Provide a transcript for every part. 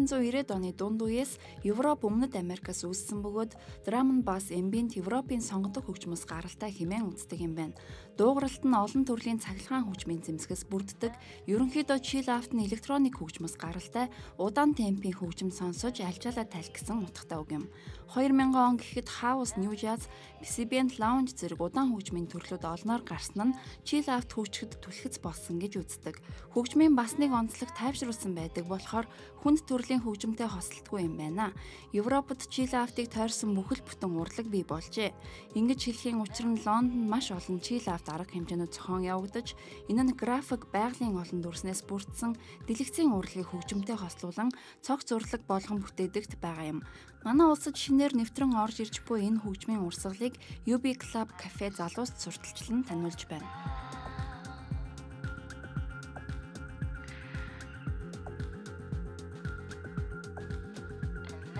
1990-ад оны дунд үеэс Европ, Өмнөд Америкаас үүссэн бөгөөд drum and bass ambient Европын сонгодог хөгжмөс гаралтай хэмээн үздэг юм байна. Дуугаралт нь олон төрлийн цахилгаан хөгжмийн зэмсгээс бүрддэг. Ерөнхийдөө chill out нь электроник хөгжмөс гаралтай удаан темпийн хөгжим сонсож альжаалаа тайлах гэсэн утгатай үг юм. 2000 он гэхэд house, new jazz, ambient lounge зэрэг удаан хөгжмийн төрлүүд олноор гарсан нь chill out хөгжихэд түлхэц болсон гэж үздэг. Хөгжмийн бас нэг онцлог тайвшруулсан байдаг болохоор хүнд төрлийн хөгжимтэй хосолтгүй юм байна. Европод chill out-ыг тойрсон бүхэл бүтэн урлаг бий болжээ. Ингэж хэлэхийн учир нь Лондонд маш олон chill out арга хэмжээнүүд зохион явагдаж, энэ нь график, байгалийн олон дүрснээс бүрдсэн дэлгэцийн урлагийг хөгжимтэй хослуулан цогц урлаг болгон бүтээдэгт байгаа юм. Манай улсад шинээр нэвтрэн орж ирж буй энэ хөгжмийн урсгалыг UB Club кафе залууст сурталчлан таниулж байна.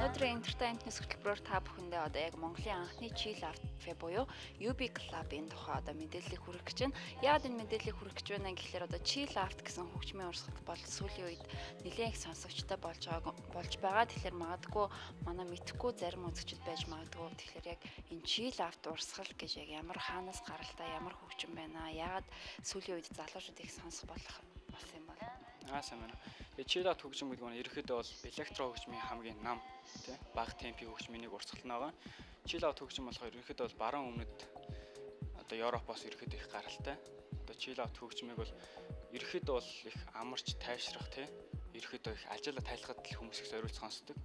Өнөөдрийн entertainment хөтөлбөрөөр та бүхэндээ одоо яг Монголын анхны chill out кафе буюу UB Club-ын тухай одоо мэдээллийг хүргэх гэж байна. Яагаад энэ мэдээллийг хүргэх гэж байна гэхлээр одоо chill out гэсэн хөгжмийн урсгал бол сүүлийн үед нэлээд их сонсогчтой болж байгаа. Тэгэхээр магадгүй манай мэдэхгүй зарим үзэгчид байж магадгүй. Тэгэхээр яг энэ chill out урсгал гэж яг ямар хаанаас гаралтай, ямар хөгжим байна? Яагаад сүүлийн үед залуучууд их сонсох болсон юм бол? Аа, сайн байна. Тэгээ chill out хөгжим гэдэг нь ерөнхийдөө бол электро хөгжмийн хамгийн нам, тий, бага темпийн хөгжмийн нэг урсгал нь байгаа. Chill out хөгжим болохоор ерөнхийдөө бол баруун өмнөд одоо Европоос ерөнхийдөө их гаралтай. Одоо chill out хөгжмийг бол ерөнхийдөө бол их амарч тайвшрах, тий, ерөнхийдөө их алжаалаа тайлахад л хүмүүс их зориулж сонсдог.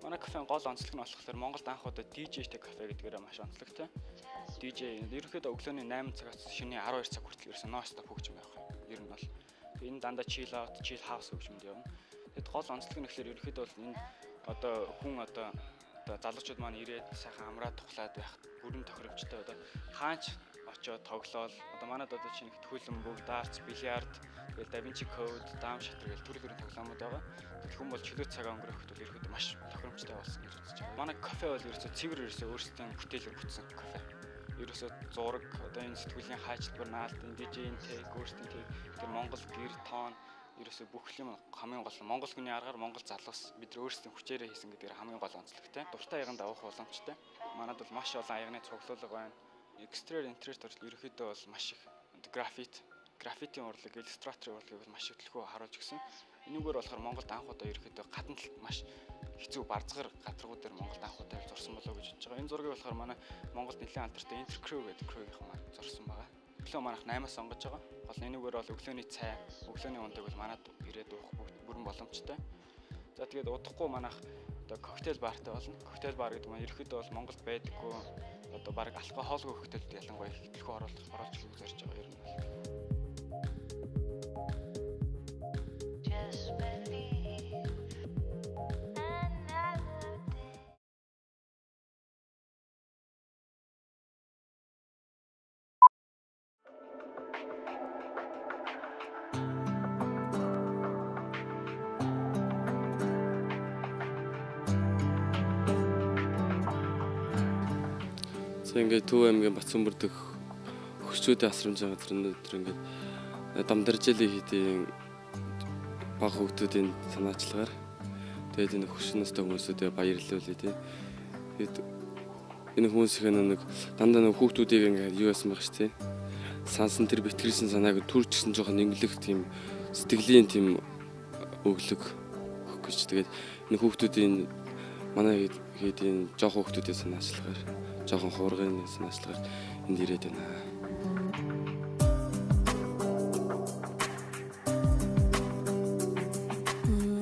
Манай кафений гол онцлог нь болохоор Монголд анх удаа DJ-тэй кафе гэдгээрээ маш онцлогтой. DJ ерөнхийдөө өглөөний 8 цагаас шөнийн 12 цаг хүртэл ерөөсөн non stop хөгжим байх юм. Ер нь бол энэ дандаа chill out, chill house хөгжмөнд явна. Тэгэд гол онцлог нь гэхлээр ерөнхийдөө бол энэ одоо хүн одоо залуучууд маань ирээд сайхан амраад тухлаад байх бүрэн тохиромжтой, одоо хаач очиод тоглоол, одоо манад одоо чинь хөлбөмбөг, дартс, бильярд, тэгэл Da Vinci Code, даам шатар гэл төрөл төрлийн тоглоомууд байгаа. Тэгэл хүн бол чөлөө цагаа өнгөрөөхөд бол ерөнхийдөө маш тохиромжтой болсон гэж үзэж байгаа. Манай кафе бол ерөөсөө цэвэр, ерөөсөө өөрсдийн бүтээлээр бүтсэн кафе. Ерөөсөө зураг, одоо энэ сэтгүүлийн хайчлбар, наалтын DJ-ийн тег, өөрсдийн тег, тэр Монгол гэр тоон, ерөөсөө бүх юм, хамгийн гол нь Монгол хүний аргаар, Монгол залуус бид нар өөрсдийн хүчээрээ хийсэн гэдгээр хамгийн гол онцлогтой. Дуртай аяганд авах боломжтой. Манад бол маш олон аягны цуглуулга байна. Экстерьер, интерьер төрөл ерөнхийдөө бол маш их граффитийн урлаг, иллюстраторын урлагийг бол маш их төлхөө харуулж гисэн. Энүүгээр болохоор Монголд анх удаа ерөнхийдөө гадна талд маш хэцүү барзгар гадаргуу дээр Монголд анх удаа зурсан болоо гэж бодож байгаа. Энэ зургийг болохоор манай Монголд нэлээд алдартай Intercrew гэдэг crew-ийн маань зурсан байгаа. Өглөө манайх 8-аас онгож байгаа. Гол нь энүүгээр бол өглөөний цай, өглөөний ундаг бол манад ирээд уух бүрэн боломжтой. За, тэгээд удахгүй манайх одоо коктейл бартай болно. Коктейл бар гэдэг маань ерөнхийдөө бол Монголд байдаггүй, одоо баг алкоголгүй коктейлд ялангуяа их төлхөө оруулах оруулж өгөх зорж байгаа ер нь бол. Just believe another day. За, ингээд Төв аймгийн Батсүмбэр дэх хөгшчүүдийн асрамжийн газар өнөөдөр ингээд Дамдаржилийн хийдийн бага хүүхдүүдийн санаачлагаар тэгээд энэ хөгшин настай хүмүүсүүдэд баярлуулъя, тий. Тэгээд энэ хүмүүсийн нэг дандаа нэг хүүхдүүдийг ингээд юу яасан байх ш, тий. Сансан тэр бэтгэрсэн санааг түр чигсэн жоохон нэмлэх тийм сэтгэлийн тийм өглөг өгөх гэж, тэгээд энэ хүүхдүүдийн манай хийдийн жоохон хүүхдүүдийн санаачлагаар, жоохон хуургын санаачлагаар энд ирээд байна.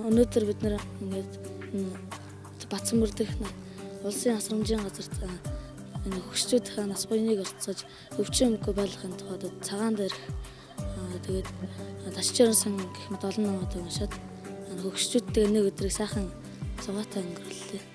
Өнөөдөр бид нэр ингээд Батсанбэр дэх улсын асрамжийн газарт энэ хөгшчүүдийнхээ нас буяныг орцоож, өвчин өмгөө байлгахын тухайд цагаан дээрх, тэгээд ташчирсан сан гэх мэт олон номуудыг уншаад хөгшчүүдтэйгээ нэг өдрийг сайхан зугаатай өнгөрүүллээ.